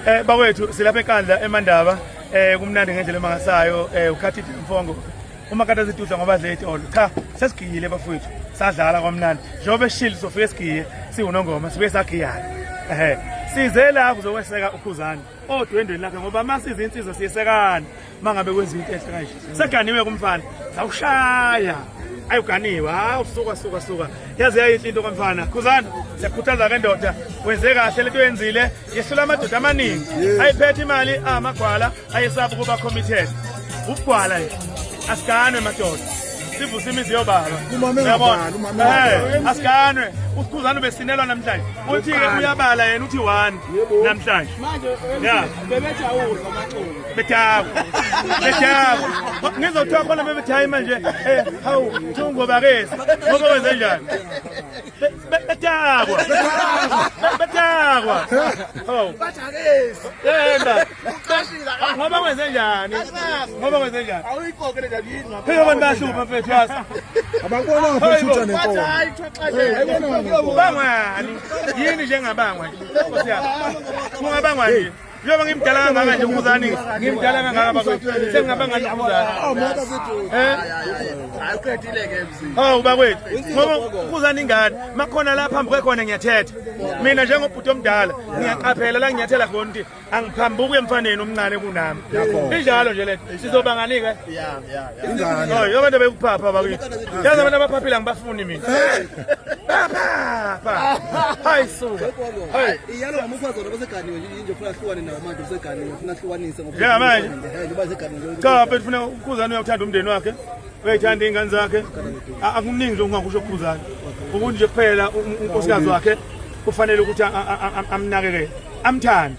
Bakwethu silapha eNkandla eMandaba, kumnandi ngendlela emangasayo. Ukhathide mfongo uma kade zidudla ngoba dle itolo. Cha, sesigiyile bafowethu, sadlala kwamnandi njengoba eshili, sofike sigiye siwunongoma, sibuye sagiyana. Size la kuzokweseka uKhuzani odwendweni lakhe, ngoba masiza insizwa siyesekana mangabe kwenziwa into enhle kanje. Seganiwe kumfana, sawushaya ayuganiwe. Hawu, suka suka suka, yaze yayinhle into kamfana. Khuzani, siyakhuthaza ke ndoda, wenze kahle lento yenzile, yehlula amadoda amaningi ayiphethe imali, amagwala ayesaba ukuba committed. Ubugwala nje, asiganwe madoda, sivuse imizi yobaba. Umama engabali, umama engabali. Asiganwe. Usikhuzana ubesinelwa namhlanje, uthi-ke uyabala yena, uthi 1 namhlanje. Manje bebethi awuzwa amaxoki. Bedakwa, bedakwa, ngizothiwa khona bebethi hayi manje, hawu thungo bakezi ngoba wenze njani. Bedakwa, bedakwa, hawu. Bathi akezi. Yena Ucashile. Ngoba wenze njani? Ngoba wenze njani? Awuyikoke le ndaba yini ngapha. Phela abantu bayahlupha mfethu, yazi. Abakubonanga Hayi futhi bo. utha Bathi nenkomo. hayi thoxashe. Ubangwani yini njengabangwa nje, Nkosi yami? Kungabangwa nje njengoba ngimdala kangaka nje uKhuzani, ngimdala kangaka bakwethu, sengingabanga nje uKhuzani. Hayi, uqedile ke mzini. Hawu bakwethu, ngoba uKhuzani ingane makhona la phambi kwekhona, ngiyathetha mina njengobhuti omdala, ngiyaqaphela la nginyathela khona ukuthi angiphambuki emfaneni omncane kunami. Injalo nje lento, sizoba ngani-ke? Yeah. Oh, yo, abantu bekuphapha bakithi. Yazi abantu abaphaphile angibafuni mina. Baphapha. Hayi suka. Hayi. Iyalo ngomfazi wona baseganiwe nje, nje ufuna ahlukane nawo manje, useganiwe, ufuna ahlukanise ngoba Njengamanje? Njengoba seganiwe nje. Cha mfethu, funa uKhuzani uyawuthanda umndeni wakhe. Uyayithanda iy'ngane zakhe. Akuningi nje okungakusho kuKhuzani. Ukuthi nje kuphela unkosikazi wakhe kufanele ukuthi amnakekele. Amthande.